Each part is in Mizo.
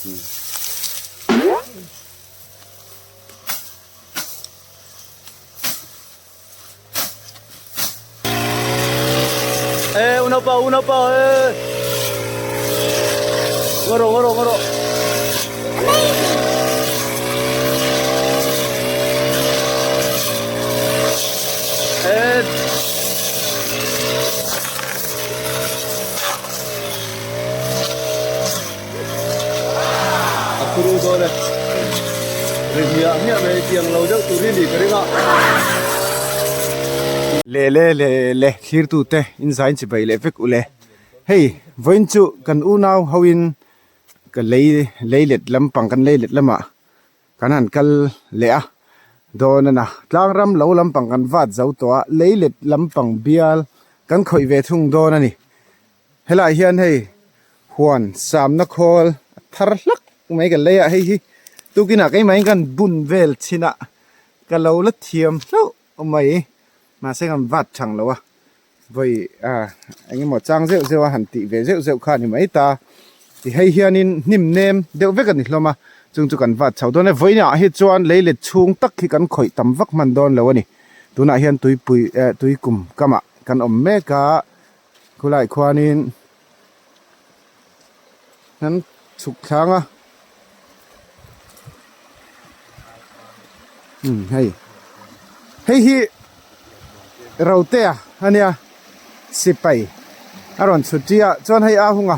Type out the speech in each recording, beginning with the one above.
E unaupa unaupa e ngaw rawh ngaw rawh ngaw rawh e A khuru dawn e. Ri hmiah hmiah mai tiang lo deuh tur hi ni ka ring a. Le le le le thlirtu te in zain chi bai leh vek u le. Hei vawiin chu kan unau ho in ka lei lei let lampang kan lei let lamah kan han kal leh a dawn a na. Tlang ram lo lampang kan vat zo tawh a lei let lampang bial kan khawih ve thung dawn a ni. Helaiah hian hei huan samna khawl a thar hlak mai ka lei a hei hi tukinah keimah in kan bun vel chhin a ka lo la thiam hlauh mai mahse kan vat thang lo a vawi ah eng emaw chang zeuh zeuh a han tih ve zeuh zeuh kha a ni mai ta ti hei hianin hnim nem deuh vek a ni hlawm a chung chu kan vat chho dawn e vawiinah hi chuan lei let chhung tak hi kan khawih tam vak hman dawn lo a ni tunah hian tuipui eh tuikum kamah kan awm mek a. Khulai khuanin an chhuk thlang a umm hei hei hi rotea a nia sipai a rawn chhut ṭi a chuan hei a hung a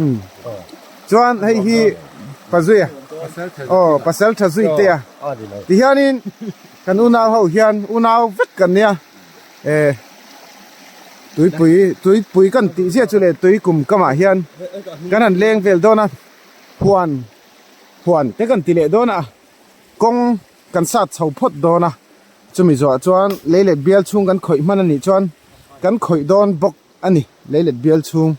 umm chuan hei hi pazuia aw pasal tha zui te a tihianin kan unau ho hian unau vek kan nia. Eh tuipui tuipui kan tih ziah chu leh tui kum kamah hian kan han leng vel dawn a huan huan te kan ti leh dawn a kawng kan sat chho phawt dawn a chumi zawhah chuan lei let bial chhung kan khawih hman a nih chuan kan khawih dawn bawk a ni lei let bial chhung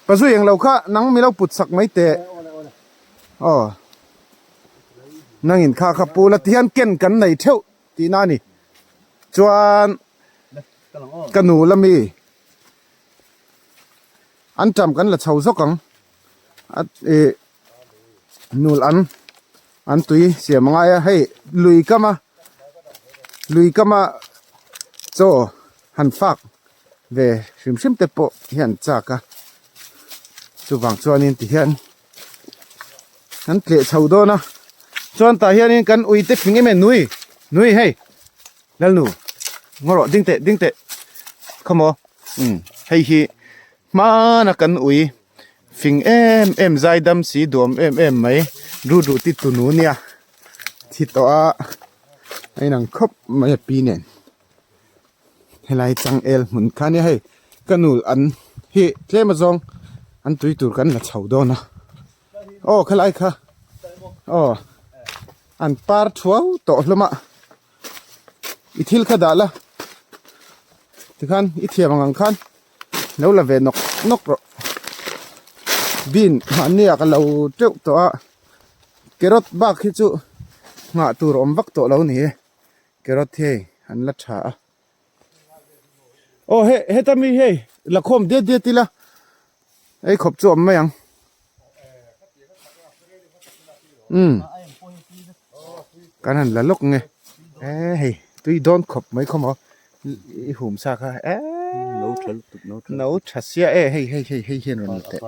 pazui englo kha nang milo put sak mai teh aw nangin kha kha pu la ti hian ken kan nei theuh. Tihna a ni. Chuan ka nu la mi an ṭam kan la chho zawk ang. A ih nul an an tui siam a ngai a hei lui kama lui kama chaw han fak ve hrim hrim te pawh hian chak a chuvang chuanin tihian. Kan tleh chho dawn a chuan tah hianin kan ui te fing em em nui nui hei lalnu ngaw rawh ding teh ding teh khawmaw umm hei hi hmana kan ui fing em em zai dam si duam em em mai ru duh ti tunu nia thi tawh a a inang khawp mai a pi nen helai changel hmun kha nia hei ka nul an hi tlem azawng an tui tur kan la chho dawn a aw khalai kha aw an par thuau tawh hlawm a i thil kha dah la tikhan i thiam ang ang khan lo la ve nawk nawk rawh bean mahni ah ka lo teuh tawh a carrot bak hi chu nghah tur a awm vak tawh lo a ni e. Carrot hi hei an la tha a aw he heta mi hei la khawm diat diat ila ei khawp chu a awm mai ang umm kan han la lawk nge e hei tui dawn khawp mai khaw maw i hum sa kha e no tha sia e hei hei hei hei hian rawn la teh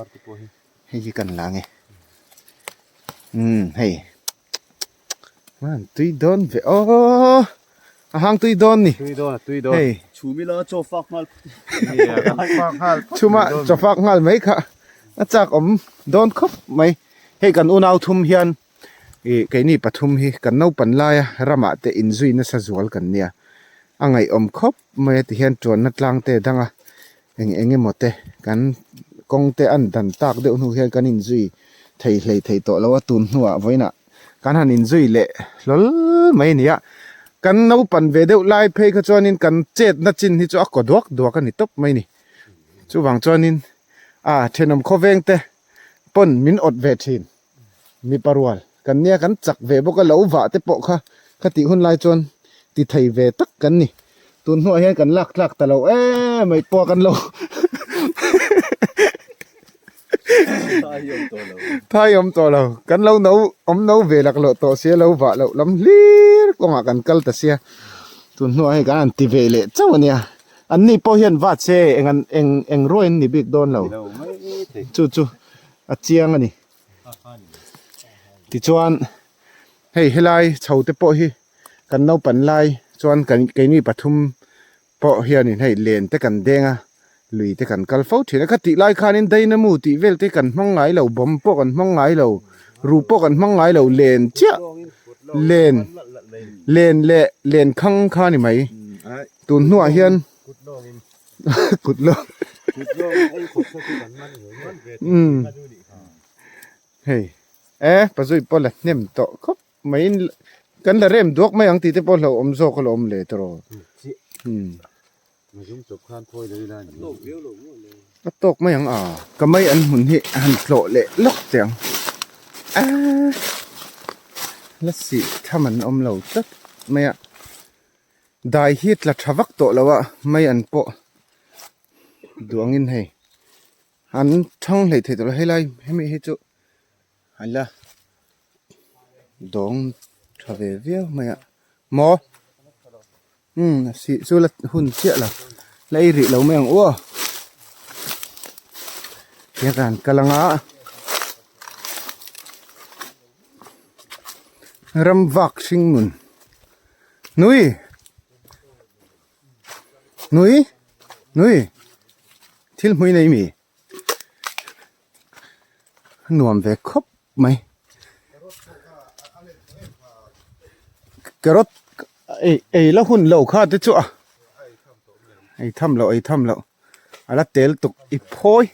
hei hi kan la nge umm hei. An tui dawn ve aw a hang tui dawn ni tui dawn a tui dawn hei chhum ila chaw fak nghal chhuma chaw fak nghal mai kha a chak awm dawn khawp mai hei kan unau thum hian ih keini pathum hi kan naupan laia ramah te inzui nasa zual kan nia a ngaihawm khawp mai a ti hian tuanna tlang te danga eng eng emaw te kan kawng te an dan tak deuh hnu hian kan inzui thei hlei thei tawh lo a tun hnuah vawiinah kan han inzui leh hlawl mai a ni a kan naupan ve deuh lai phei kha chuanin kan chetna chin hi chu a kaw duak duak a ni tawp mai a ni chuvang chuanin a thenawm khawveng te pawn min awt ve thin mipa rual kan nia kan chak ve bawk a lo vah te pawh kha ka tih hun lai chuan ti thei ve tak kan ni tun hnuah hian kan lak tlak ta lo em mai pawh kan lo. Thai awm tawh lo. Kan lo no awm no ve laklawh tawh sia lo vah loh lam hlir kawngah kan kal ta sia. Tun hnuah hei kan han ti ve leh chauh a nia. An ni pawh hian vat se eng an eng eng ruai an ni bik dawn lo. Chu chu a chiang a ni. Tichuan hei helai chho te pawh hi kan naupan lai chuan kan keini pathum pawh hianin hei len te kan deng a, lui te kan kal fo thin a. Kha tih lai khanin dynamo tih vel te kan hmang ngai lo, bomb pawh kan hmang ngai lo, ru pawh kan hmang ngai lo, len chiah len len leh len khang kha a ni mai. Tun hnuah hian kut lawng umm hei e pazui pawh la hnem tawh khawp. Mai in kan la rem duak mai ang tih te pawh hlauhawm zawk a la awm leh tawh a tawk mai ang a ka mai an hmun hi a han tlawh leh lawk teh ang aaa la sih tham an awm lo tlat mai a dai hi tla tha vak tawh lo a mai an pawh duh angin hei an thang hleih theih tawh lo helai hemi hi chu a la dawng tha ve viau mai a maw umm a sih chu la hun chiah lo la ei rih lo mai ang aw tiang kan kal ang a ram vak hring nun nui nui nui thil hmui nei mi. Nuam ve khawp mai. Carrot ei ei la hun lo kha te chu a. Ei tham loh ei tham loh. A la tel tuk i phawi.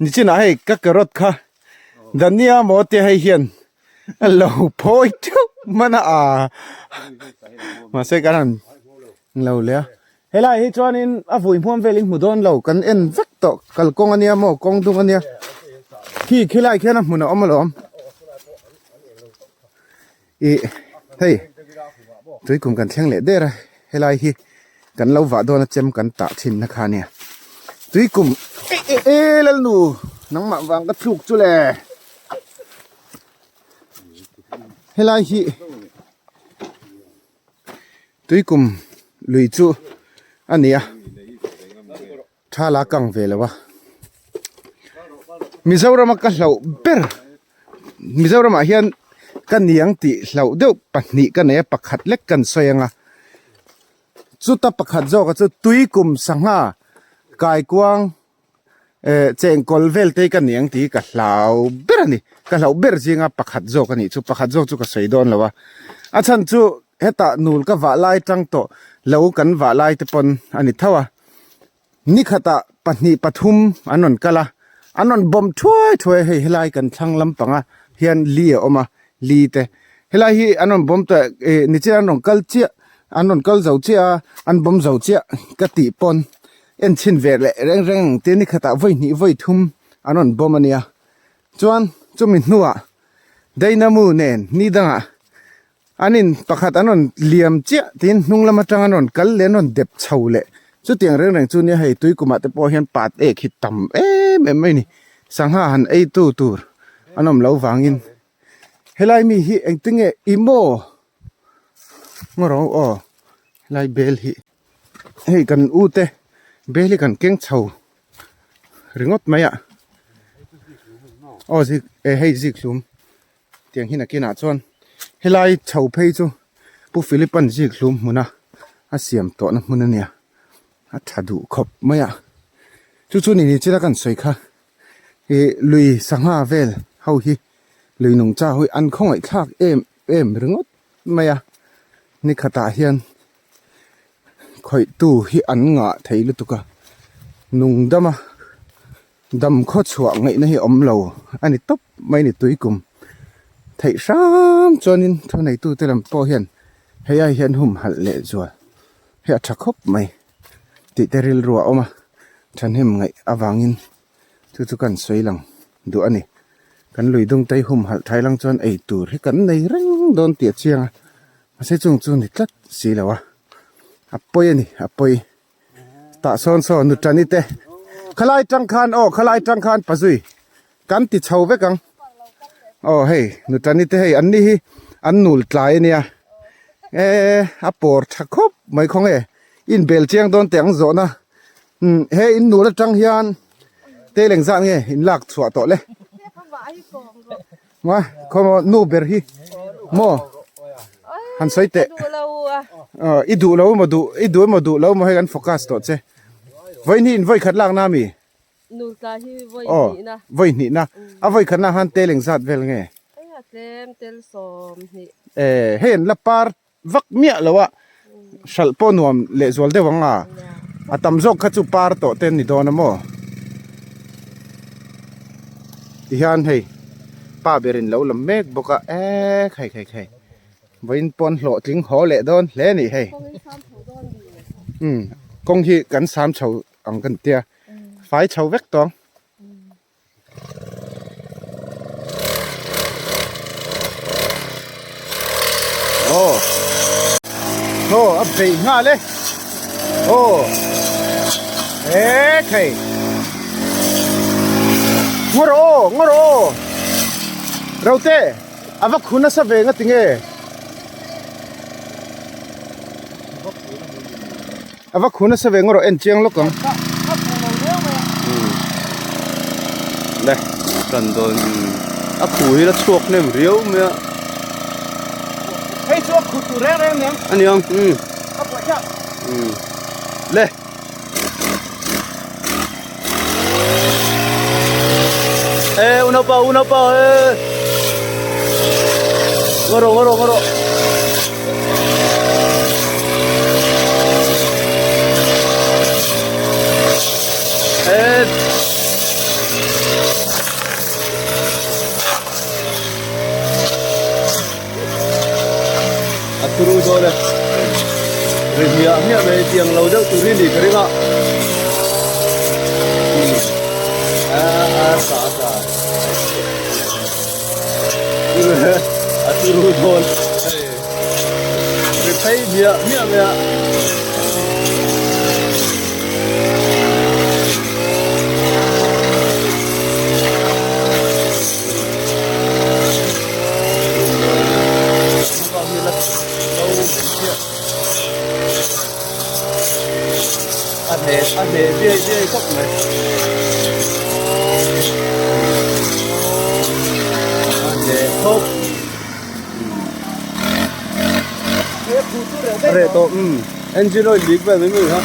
Nichinah hei ka carrot kha Dania maw te hei hian a lo phawi theuh hman a aa. Mahse kan han lo leh a. Helai hi chuanin a vui hmuam velin hmu dawn lo kan en vek tawh kalkawng ania maw kawng dung ania khi khilai khian a hmun a awm alawm ih hei tuikum kan thleng leh der a helai hi kan lo vah dawn a chem kan tah thin na kha ania tuikum eh eh eh lalnu nangmah vang ka thluk chu le helai hi. Tuikum lui chu a ni a tha la kang ve lo a Mizoram a ka hlauh ber Mizoram ah hian ka niang tih hlauh deuh pahnih ka nei a pakhat lek kan sawi ang a chuta pakhat zawk ah chu tuikum sangha kaikuang. Eh chengkawl vel te hi ka ni ang tih hi ka hlau ber a ni ka hlauh ber zinga pakhat zawk a nih chu pakhat zawk chu ka sawi dawn lo a a chhan chu hetah nul ka vah lai tang tawh lo kan vah lai te pawn a ni tho a nikhatah pahnih pathum an rawn kal a an rawn bawm thuai thuai a hei helai kan thlang lampanga hian li a awm a li te helai hi an rawn bawm tawh eh nichin an rawn kal chiah an rawn kal zo chiah a an bawm zo chiah ka tih pawn. En chhin ve leh reng reng ang te ni khatah vawi hnih vawi thum an rawn bawm a nia. Chuan chumi hnuah Dynamo nen ni dangah an in pakhat an rawn liam chiah tiin hnung lam atang an rawn kal leh an rawn dep chho leh chutiang reng reng chu nia hei tui kumah te pawh hian pat ek hi tam em em mai a ni. Sangha han ei tu tur an awm loh vangin helai mi hi engtinge i maw ngaw rawh aw helai bel hi. Hei kan u te bel hi kan keng chho ringawt mai a aw zik eh hei zik hlum tiang hi nakinah chuan helai chho phei chu Pu Philip an zik hlum hmun a a siam tawhna hmun a nia a tha duh khawp mai a chu chu ni ni chila kan sawi kha ih lui sangha vel ho hi lui nungcha ho hi an khawngaih thlak em em ringawt mai a ni khatah hian. Khawih tu hi an ngah thei lutuk a nung dama dam khaw chhuah ngaihna hi a awm lo a ni tawp mai a ni tuikum theih hram chuanin thu neitu te lam pawh hian hei ai hian humhalh leh zual hi a tha khawp mai tih te rilru a awm a thahnem ngaih avangin chu chu kan sawi lang duh a ni kan lui dung te hi humhalh thai lang chuan ei tur hi kan nei reng dawn tih a chiang a. Mahse chung chu ni tlat si lo a a pawi a ni a pawi tah sawn sawn nu tani te khalai tang khan aw khalai tang khan pazui. Kan ti chho vek ang. Aw hei Nutani te hei an ni hi an nul tlai a nia. Eee a pawr tha khawp mai khaw nge in bel chiang dawn teh ang zawhna. Umm he in nul atang hian teleng zat nge in lak chhuah tawh le. Maw khaw maw nu ber hi maw han sawi teh. Aw i duh lo emaw duh i duh emaw duh lo emaw hei kan focus tawh che. Vawiin hi in vawi khat lakna ami? Nultla hi vawi hnihna. Aw, vawi hnihna. A vawi khatna khan tel engzat vel nge? Hei a tlem tel 20. Eh, hei an la par vak miah lo a, hralh pawh nuam lehzual deuh ang a, a tam zawk kha chu par tawh te an ni dawn a maw? Tihian hei pa berin lo lam mek bawk a, eh khai khai khai. Vawiin pawn hlawhtling haw leh dawn hle a ni hei. Umm, kawng hi kan sam chho ang kan tia. Fai chho vek tawng. Aw. Aw a beih nghal e. Aw. E thei. Ngawr aw, ngawr aw. Rote, a va khu nasa ve nga tinge. A va khu nasa ve ngaw rawh en chiang lawk ang. Le kan dawn a khu hi la chhuak hnem riau mai a. Hei chu a khu tur reng reng aniang. Aniang umm. A buai thlak. Umm le. E unaupa unaupa e. Ngaw rawh ngaw rawh ngaw rawh. A turu dawn e ri hmiah hmiah mai tiang lo deuh tur hi ni ka ring a a a sa a sa a turu dawn hei ri phei hmiah hmiah mai a. A hne a hne biai biai khawp mai a hne khawp a reh tawh umm engine oil leak vel mai mai kha.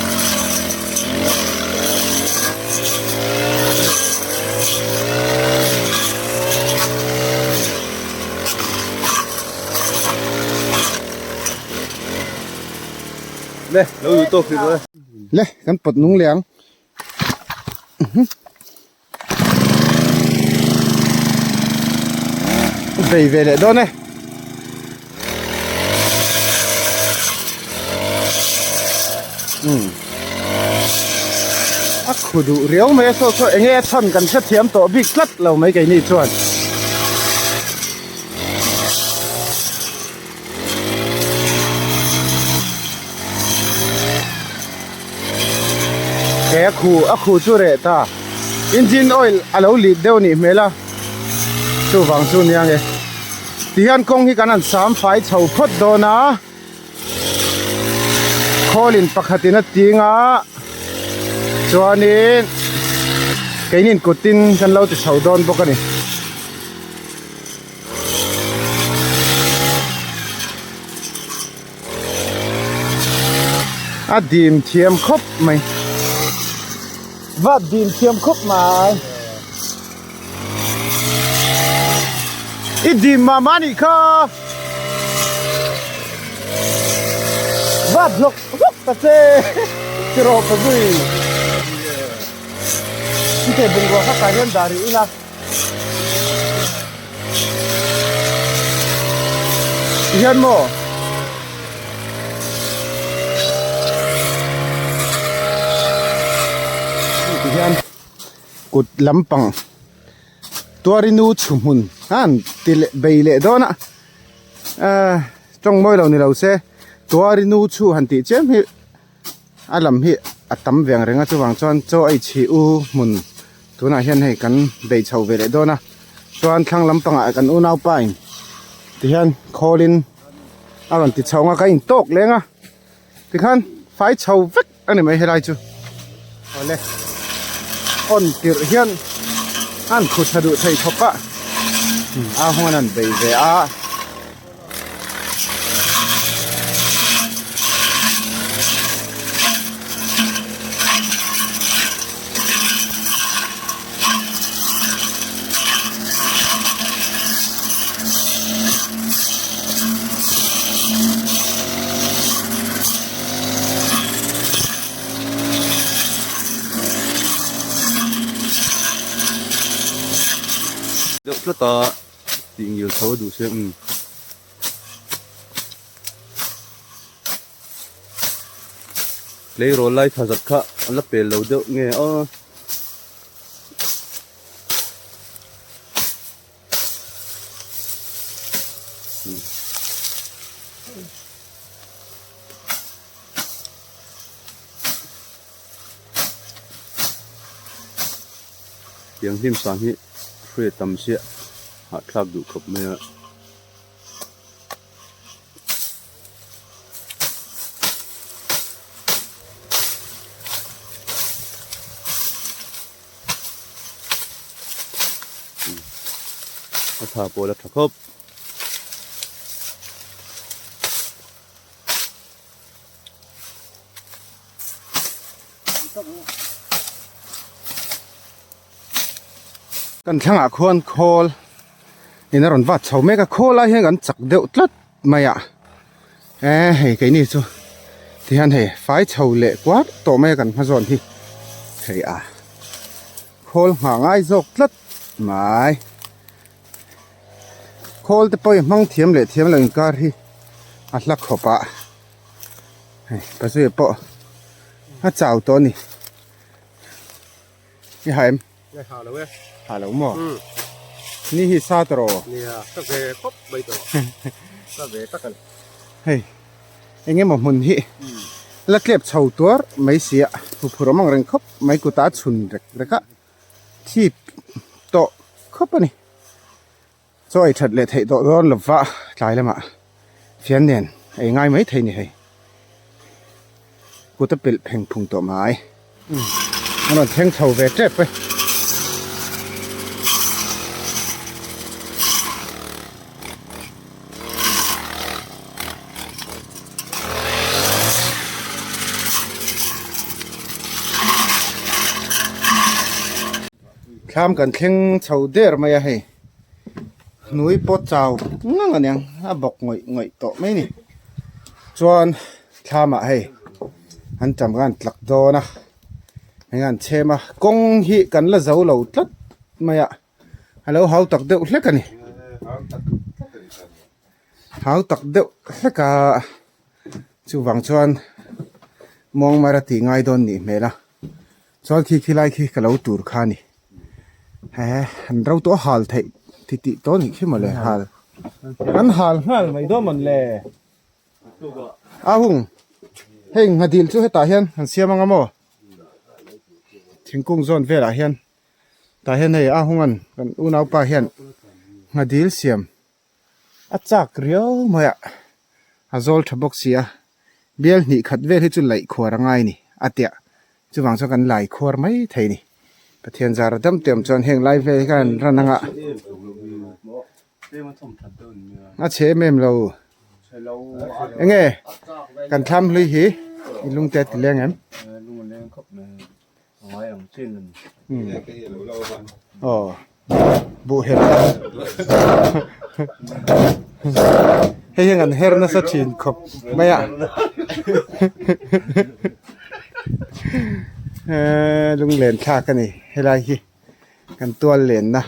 Le lo duh tawk hrih rawh e. Le kan pawt nung leh ang. Vei ve leh dawn e. A khu duh riau mai a saw saw enge a chhan kan hrethiam tawh bik tlat lo mai keini chuan. He a khu a khu chu reh ta engine oil a lo lit deuh anih hmel a chuvang chu nia nge tihian kawng hi kan han sam fai chho phawt dawn a khawlin pakhatin a ting a chuanin keinin kutin kan lo ti chho dawn bawk a ni. A dim thiam khawp mai va dim thiam khawp mai i dim mah mah anih kha va hlawk hlawk ta che ti rawh ka zui chutei bungrua kha tah hian dah rih ila. Hian maw ti hian kut lampang tuarinu chhuhmun han ti leh bei leh dawn a ahh tawng mawi lo ni lo se tuarinu chhu han tih chiam hi. A lam hi a tam veng reng a chuvang chuan chaw ei chhi u hmun. Tunah hian hei kan bei chho ve leh dawn a chuan thlang lampangah kan unaupa in tihian khawlin a rawn ti chho ang a ka intawk leng a tikhan fai chho vek a ni mai helai chu awle on tirh hian an khu tha duh thei khawp a a huan an bei ve a. Deuh tlat a tih ngil chho a duh se umm. Tleirawl lai tha zat kha a la pel lo deuh nge aw. Tiang hlim sang hi hruai tam chiah hahthlak duh khawp mai a. A tha pawh la tha khawp. Kan thlangah khuan khawl in a rawn vat chho mek a khawl lai hian kan chak deuh tlat mai a eh hei keini chu tihian hei fai chho leh kuar tawh mai a kan hma zawn hi hei a khawl nghah ngai zawk tlat mai khawl te pawh hi hmang thiam leh thiam lo inkar hi a hla khawp a hei pazuia pawh a chau tawh a ni i ha em ha lo e ha lo maw ni hi sa ta rawh nia ka ve khawp mai tawh ka ve tak a ni hei eng emaw hmun hi la tlep chho tuar mai si a huphurh awm ang reng khawp mai kutah a chhun rek rek a thip tawh khawp a ni chaw ei that leh theih tawh dawn lova tlai lamah fian nen ei ngai mai thei ni hei kut a pilh pheng phung tawh mai a rawn thleng chho ve tep e. Thlam kan thleng chho der mai a hei hnui pawt chau ngang aniang a bawk ngawih ngawih tawh mai a ni chuan thlamah hei an tam khan tlak dawn a eng an chhem a kawng hi kan la zo lo tlat mai a a lo hau tak deuh hlek a ni hau tak deuh hlek a chuvang chuan muangmar a tih ngai dawn nih hmel a. Chuan khi khi lai khi ka lo tur kha a ni he an ro tawh a hal theih ti tih tawh a nih khi mawle hal an hal nghal mai dawn mawn le a hung hei nghadil chu hetah hian an siam anga maw thingkung zawn velah hian tah hian hei a hungan kan unaupa hian nghadil siam. A chak riau mai a, a zawl tha bawk si a, bial hnih khat vel hi chu laih khuar a ngai a ni a tiah chuvang chuan kan lai khuar mai thei a ni. Pathian zara dam te awm chuan heng lai vel hi khan ran anga a chhe em em lo enge kan thlam hlui hi i lungte a ti leng em? Aw buh her hei hian an her nasa thin khawp mai a eee lunglen thlak a ni helai hi kan tual lenna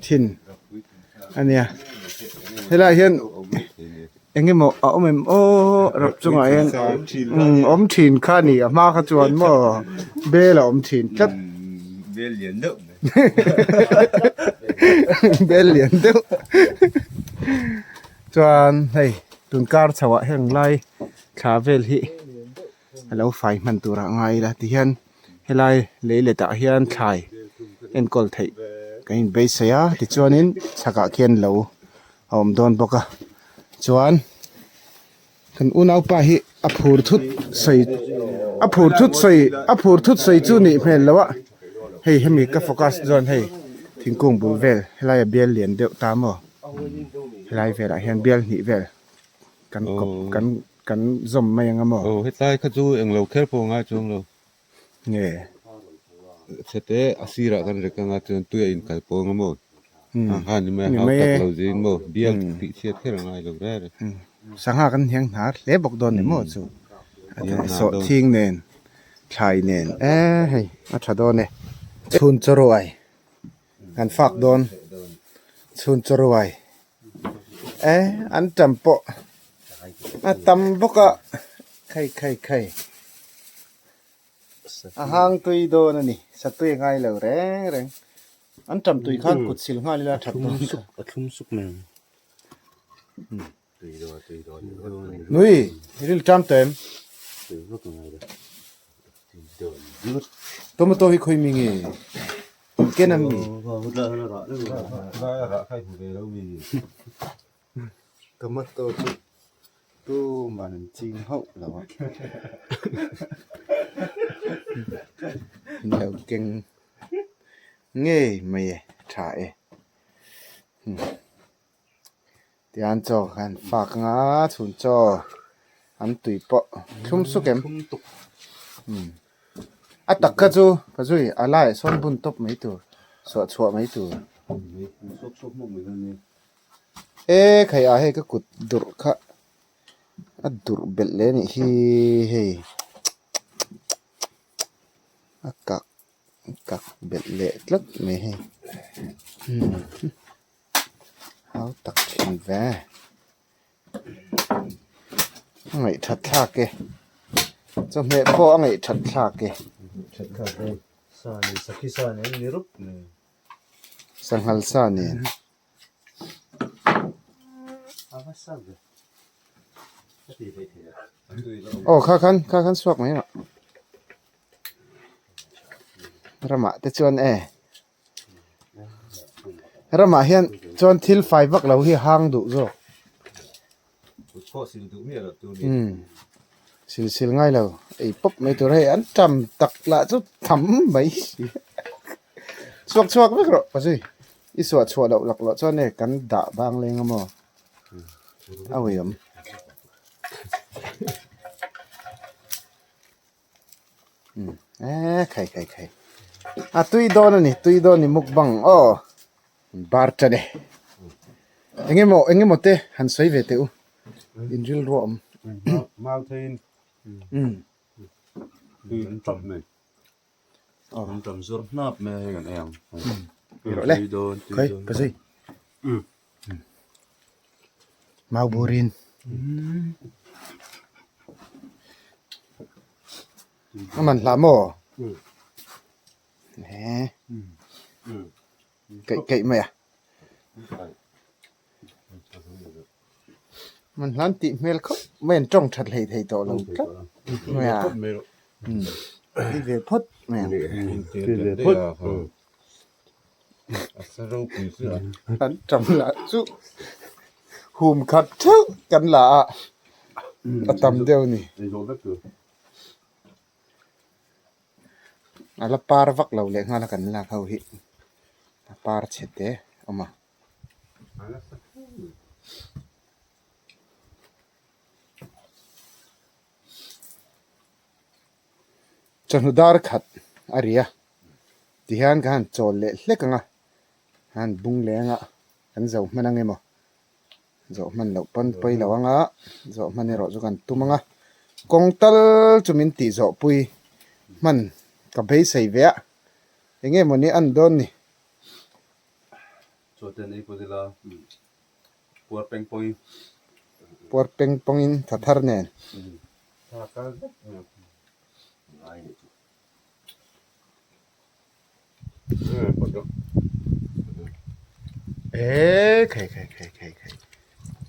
thin a nia helaiah hian eng emaw a awm em aw rap chungah hian umm awm thin kha a ni a hma kha chuan maw bel a awm thin tlat bel lian deuh bel lian deuh chuan hei tun kar chho ah heng lai thla vel hi a lo fai hman tur ah ngai ila tihian helai lei let ah hian thlai. enkawl theih kan inbeisei a tichuanin chhakah khian lo a awm dawn bawk a chuan kan unaupa hi a phur thut sawi a phur thut sawi a phur thut sawi chu nih hmel loh a hei hemi ka focus chuan hei thingkung bul vel helai a bial lian deuh ta maw helai velah hian bial hnih vel kan kawp kan kan zawm mai ang a maw. Aw hetlai kha chu englo kher pawh a ngai chuang lo. Nge. Chhete a sirah kan rek anga chuan tui a inkal pawh anga maw. A han ni mai a hau tak lo zin maw bial tih chhiat kher a ngai lo reng reng. Sangha kan hiang hnar hle bawk dawn ni maw chu. Sawh thing nen thlai nen e hei a tha dawn e. Chhun chaw ruai kan fak dawn chhun chaw ruai e an tam pawh a tam bawk a khai khai khai. A hang tui dawn a ni, satui a ngai lo reng reng. An tam tui khan kut sil nghal ila that dawn kha. A thlum suk mai ang. Nui, ril tam tawh em? Tomato hi khawi mi nge? Ken a mi? Tomato chu tuman an ching hauh lo a an lo keng ngei mai e tha e tian chaw khan fak anga chhun chaw an tui pawh thlum suk em a tak kha chu ka zui a laiah sawn bun tawp mai tur suah chhuah mai tur. E khai ah hei ka kut durh kha a durh belh leh anih hi hei a kak a kak belh leh tlat mai hei umm hau tak thin ve a ngaihthat thlak e chawhmeh pawh a ngaihthat thlak e. Sanghal sa nen. Aw kha khan kha khan chhuak mai rawh. Ramah te chuan e ramah hian chuan thil fai vak lo hi hang duh zawk. Umm sil sil ngai lo ei pawp mai tur hei an tam tak lah chu tham mai si chhuak chhuak vek rawh pazui i suah chhuah loh lak loh chuan e kan dah bang leng a maw a uiawm. Eee khai khai khai a tui dawn a ni tui dawn a ni mukbang aw bar tan e eng emaw eng emaw te han sawi ve teh u in rilru a awm mau theiin tui an tap mai an tam zawr hnap mai a hei kan ei ang tui dawn tui dawn ka zui mau burin a man hlah maw he keih keih mai a man hlan tih hmel khawp mai an tawng that hlei thei tawh lo tlat mai a ti ve phawt mai ang an tam lah chu hum khat theuh kan la a a tam deuh a ni. A la par vak lo leh nghal a kan lak ho hi a par chhe te a awm a. Chawhnu dar khat a ri a tihian ka han chawl leh hlek ang a han bung leh ang a kan zo hman ang emaw Zawh hman loh pawn pawi lo anga zawh hman erawh chu kan tum anga kawng tal chu min tih zawh pui hman ka beisei ve a eng nge mawni an dawn ni. Chuan ei pawh ila puar peng pawngin. Puar peng pawngin tha thar nen. Tha kal vek ngai nih chu. Eee khai khai khai khai khai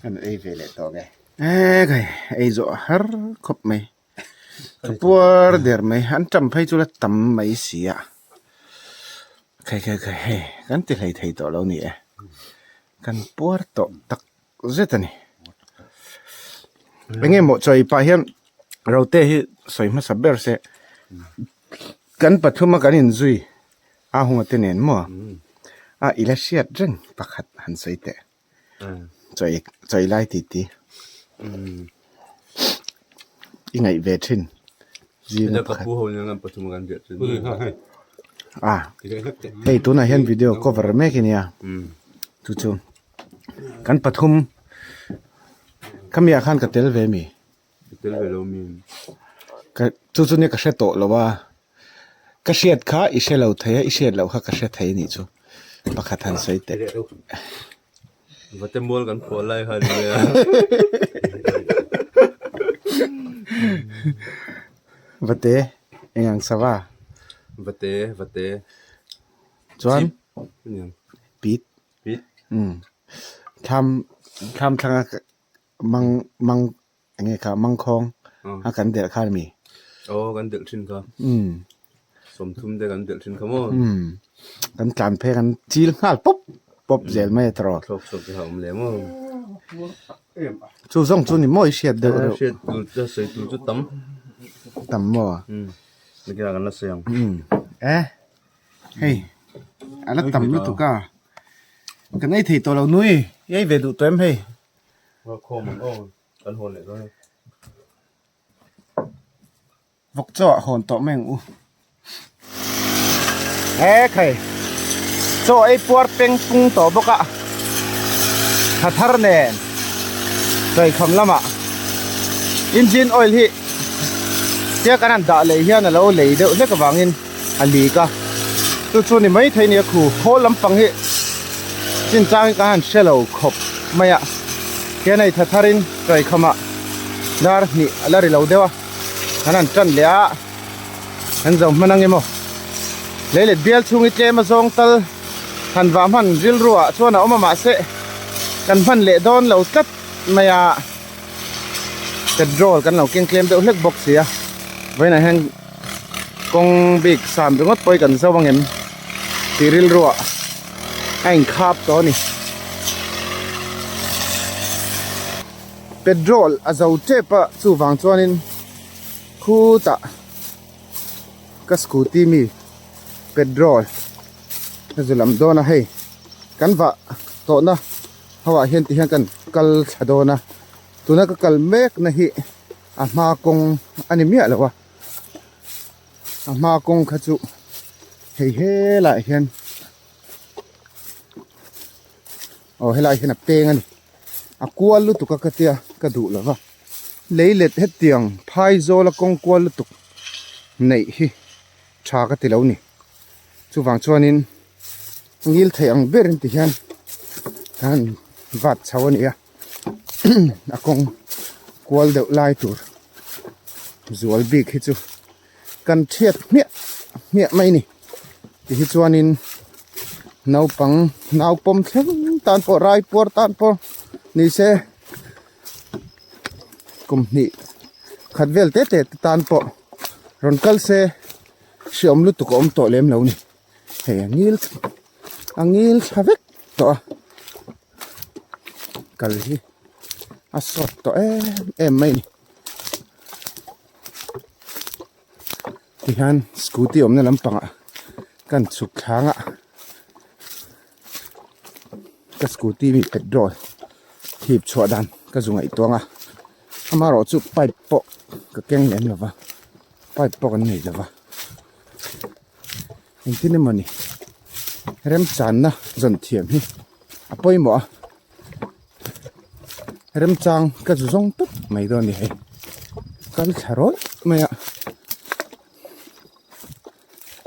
an ei ve leh tawh nge eee khai ei zawh har khawp mai ka puar der mai an tam phei chu la tam mai si a Khai khai khai hei kan ti hlei thei tawh lo ni e. Kan puar tawh tak zet a ni. Enge maw chawi pah hian rote hi sawi hmasa ber se kan pathum a kan inzui a hunga te nen maw a i la hriat reng pakhat han sawi teh chawi chawi lai tih tih i ngaih ve thin zing pakhat a hei tunah hian video cover mek a nia chu chu kan pathum khami ah khan ka tel ve mi tel ve lo mi ka chu chu nia ka hre tawh lo a ka hriat kha i hre lo thei a i hriat loh kha ka hre thei a nih chu pakhat han sawi teh. Vate mual kan phuah lai kha ni a. Vate eng ang sava? Vate vate. Chuan pit. Pit. Um thlam thlam thlanga mang mang eng nge kha mangkhawng a kan delh kha mi. Aw kan delh thin kha. Um. 30 te kan delh thin kha maw. Um kan tlan phei kan chil nghal pawp pawp zel mai a tawrh. Thlawk chhuak te kha awm leh maw. Chu zawng chu ni maw i hriat deuh reuh. Hriat tur chu sawi tur chu tam. Tam maw. Um nakinah kan la sawi ang. Um e hei a la tam lutuk a kan ei thei tawh lo nui i ei ve duh tawh em hei. Khawm ang aw kan hawn leh dawn e. Vawk chaw ah hawn tawh mai ang u. He khai chaw ei puar peng pung tawh bawk a tha thar nen chawihkham lamah engine oil hi tia kan han dah leh hian a lo lei deuh hlek avangin a lik a chu chu ni maithei a ni a khu khawl lampang hi chinchang hi ka han hre lo khawp mai a hian hei tha tharin chawihkhamah dar hnih a la ri lo deuh a an han tan leh a an zo hman ang emaw lei let bial chhung hi tlem a zawng tal han vah hman rilru ah chuan a awm a mahse kan hman leh dawn lo tlat mai a petrol kan lo keng tlem deuh hlek bawk si a vawiinah hian kawng bik sam ringawt pawh hi kan zo ang em tih rilru ah a inkhap tawh a ni. Petrol a zo tep a chuvang chuanin khutah ka scooty mi petrol a zu lam dawn a hei kan vah tawhna ho ah hian ti hian kan kal thla dawn a tuna ka kal mek na hi a hma kawng a ni miah lo a a hma kawng kha chu hei helaiah hian aw helaiah hian a peng a ni. A kual lutuk a ka tia ka duh lo va lei let hetiang phai zawl a kawng kual lutuk neih hi tha ka ti lo ni chuvang chuanin ngil theih ang ber in ti hian ka han vat chho a ni a a kawng kual deuh lai tur zual bik hi chu kan thiat hmiah hmiah mai a ni ti hi chuanin naupang nau pawm thleng tan pawh rai puar tan pawh ni se kum hnih khat vel te te tan pawh rawn kal se hreawm lutuk a awm tawh lem lo a ni hei a ngil a ngil thla vek tawh a kal hi a sawt tawh em em mai a ni. Tihian scooty awmna lampangah kan chhuk thlâng a ka scooty mi petrol hip chhuah dan ka zu ngaihtuah ang a amaherawh chu pipe pawh ka keng lem lo va pipe pawh kan nei lo va engtin emawni remchanna zawn thiam hi a pawimawh a. Remchang ka zu zawng tawp mai dawn a ni hei kal thla rawih mai a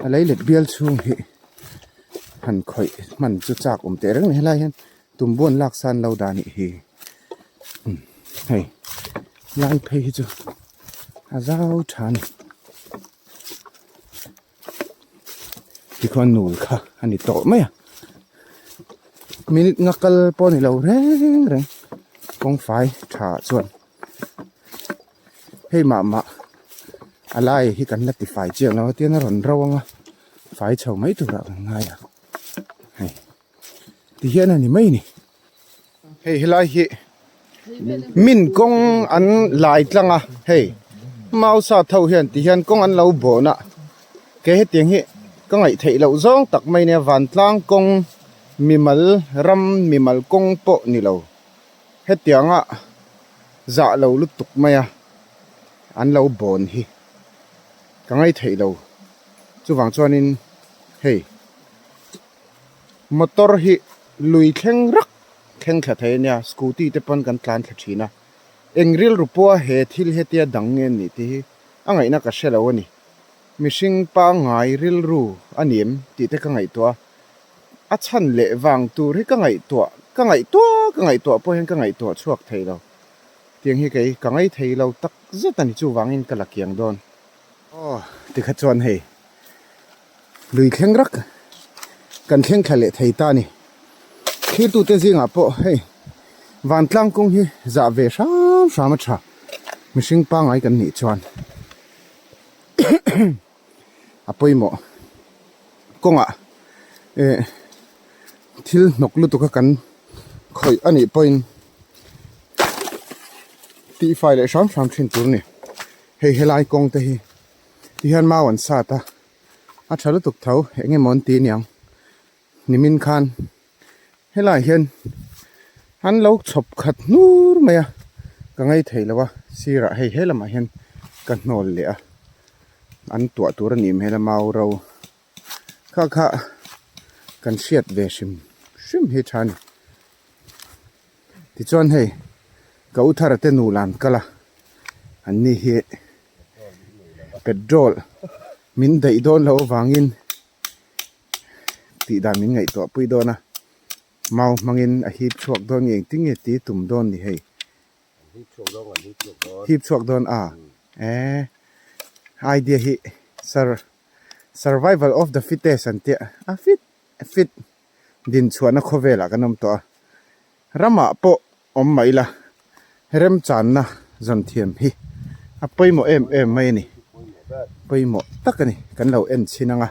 a lei let bial chhung hi han khawih hman chu chak awm teh reng a ni helai hian tumbuan lak san lo dan nih hi hei lai phei hi chu a zau tha a ni tikhuan nul kha a ni tawh mai a minute nga kal pawh a ni lo reng reng kawng fai tha ah chuan hei mah mah a lai hi kan la ti fai chiang lo a tiang a rawn ro ang a fai chho mai turah kan ngai ang. Ti hian a ni mai ni. Hei helai hi min kawng an lai tlang a hei mau sa tho hian ti hian kawng an lo bawn a ke hetiang hi ka ngaih theih loh zawng tak mai nia vantlang kawng mimal ram mimal kawng pawh ni lo hetianga zah lo lutuk mai a an lo bawn hi ka ngaih theih lo chuvang chuanin hei. Motor hi lui thleng rak thleng thla thei a nia, scooty te pawn kan tlan thla thin a, eng rilru pawha he thil hetia dang nge an nih tih hi a ngaihna ka hre lo a ni. Mihring pangngai rilru a ni em tih te ka ngaihtuah a, a chhan leh vang tur hi ka ngaihtuah ka ngaihtuah ka ngaihtuah pawh hian ka ngaihtuah chhuak thei lo. Tiang hi kei ka ngaithei lo tak zet a ni chuvangin ka la kiang dawn. Aw tikha chuan hei. Lui thleng rak kan thleng thla leh thei ta a ni. Thirtute zingah pawh hei vantlang kawng hi zah ve hram hram a tha. Mihring pangngai kan nih chuan a pawimawh kawngah eh thil hnawk lutuk a kan khawih a nih pawhin tihfai leh hram hram thin tur a ni. Hei helai kawng te hi. Ti hian mau an sat a, a tha lutuk tho eng emaw an ti aniang nimin khan helaiah hian an lo chhawp khat hnur mai a ka ngei thei lo a sirah hei he lamah hian ka hnawl leh a an tuah tur a nih hmel a mau ro kha kha kan hriat ve hrim hrim hi tha a ni tichuan hei ka u thara te nu lan kal a an ni hi. Petrol min daih dawn loh avangin tih dan min ngaihtuah pui dawn a mau hmangin a hip chhuak dawn nge engtin nge tih tum dawn ni hei hip chhuak dawn a eh idea hi sur survival of the fittest an tia a fit fit din chhuahna khawvelah kan awm tawh a ramah pawh. Awm mah ila, remchanna zawn thiam hi a pawimawh em em mai a ni. Pawimawh tak a ni. Kan lo en chhin ang a,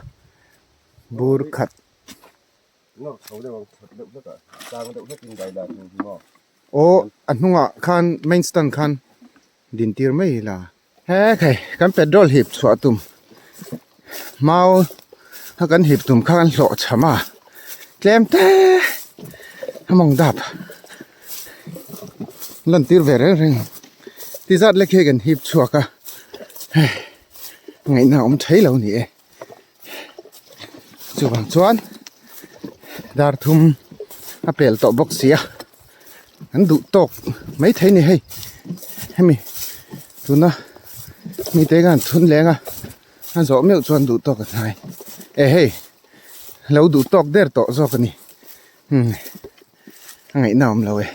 bur khat. Aw, a hnungah khan main stand khan din tir mai ila. He khai, kan petrol hip chhuah tum mau a kan hip tum kha kan hlawh cham a, tlem te a mawng dap lan tir ve reng reng ti zat lek hi kan hip chhuak a hei ngaihna a awm thei lo ni e chuvang chuan dar thum a pel tawh bawk si a. An duh tawk mai thei ni hei hemi tuna mite khan thun leng a a zawh meuh chuan duh tawk a hnai e hei lo duh tawk der tawh zawk a ni umm a ngaihna awm lo e.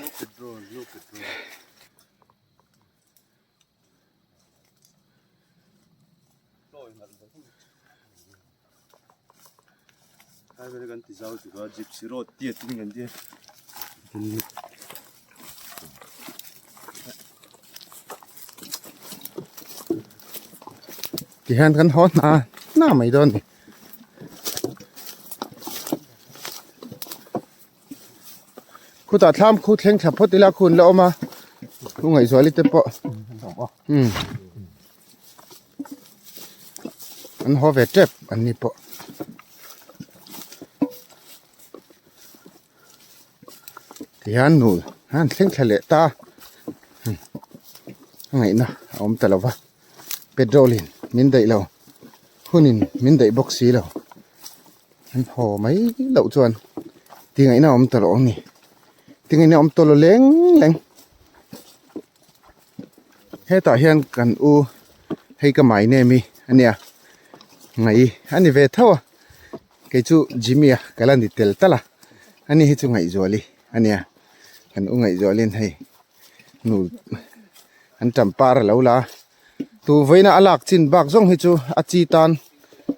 Tihian kan haw hna hna mai dawn a ni. Khutah thlam khu thleng thla phawt ila khun la awm a u ngaihzuali te pawh umm an haw ve tep an ni pawh tihian nul an thleng thla leh ta a ngaihna a awm ta lo va petrol in min daih lo hun in min daih bawk si lo. An haw mai loh chuan tingaihna a awm ta lo a ni tingaihna a awm ta lo leng leng hetah hian kan u hei ka my name hi a nia ngaih a ni ve tho a kei chu Jimmy a ka la ni tel tal a ani hi chu Ngaihzuali a nia kan u Ngaihzualin hei nu an tampar a lo la a. Tu vawiina a lak chin bak zawng hi chu a chi tan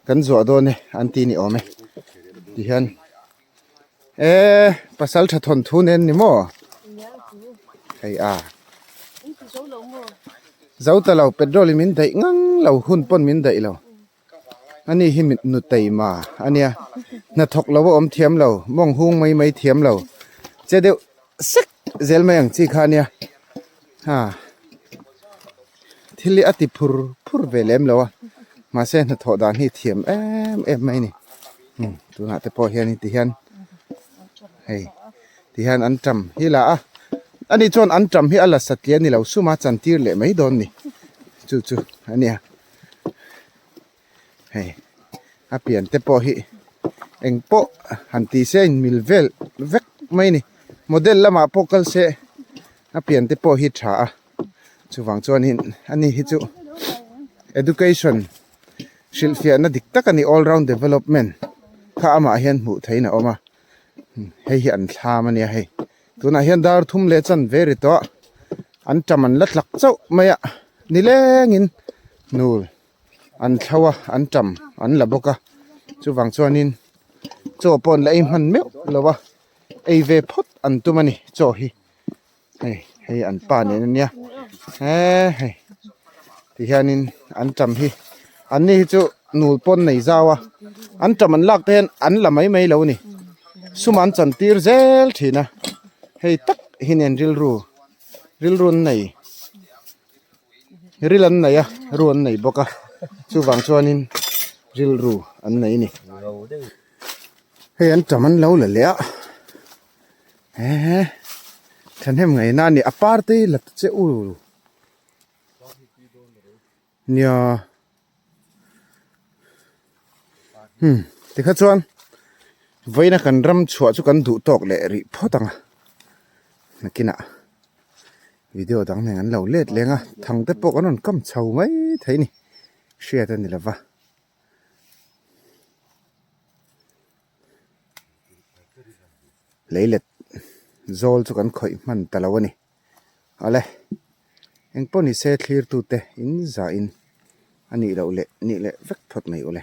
kan zuah dawn e an ti ni awm e tihian e pasal tha thawn thu nen ni maw hei a zo ta lo petrol in min daih ngang lo hun pawn min daih lo ani hi nu teima ania hnathawk lo a awm thiam lo mawng hung mai mai thiam lo. Che deuh sek zel mai ang chi kha nia ha thil hi a ti phur phur ve lem lo a mahse hnathawh dan hi thiam em em mai a ni tunah te pawh hian ti hian hei ti hian an tam hi la a ani chuan an tam hi a la satliah a ni lo suma chantir leh mai dawn a ni chu chu a nia. Hei a pian te pawh hi eng pawh han ti se a inmil vel vek mai a ni model lamah pawh kal se a pian te pawh hi tha a chuvang chuanin ani hi chu education hrilhfiahna dik tak a ni all round development kha amah hian hmuh theihin a awm a hei hi an thlam a nia hei tunah hian dar thum leh chan ve ri tawh a an tam an la tlak chauh mai a nilengin nul. An thlo a, an tam an la bawk a, chuvang chuanin chaw pawh an la ei hman meuh lo a, ei ve phawt an tum a ni chaw hi, hei hei an pa nen ania eee hei ti hianin an tam hi an ni hi chu nul pawn nei zau a, an tam an lak te hian an la mai mai lo a ni, sum an chan tir zel thin a, hei tak hi nen rilru rilru an nei. Ril an nei a, ru an nei bawk a, chuvang chuanin rilru an nei a ni. Hei an tam an lo la leh a, ehe thahnem ngaihna a ni, a par te hi la ta che u nia hmm tikha chuan vawiina kan ram chhuah chu kan duh tawk leh rih phawt ang a nakinah. Video dang nen an lo let leng a, thang te pawh kan rawn kam chho mai thei a ni, hriat a ni lova. Leilet zawl chu kan khawih hman ta lo a ni. Awle, engpawh ni se thlir tute in zah in a nih loh leh nih leh vek phawt mai ule.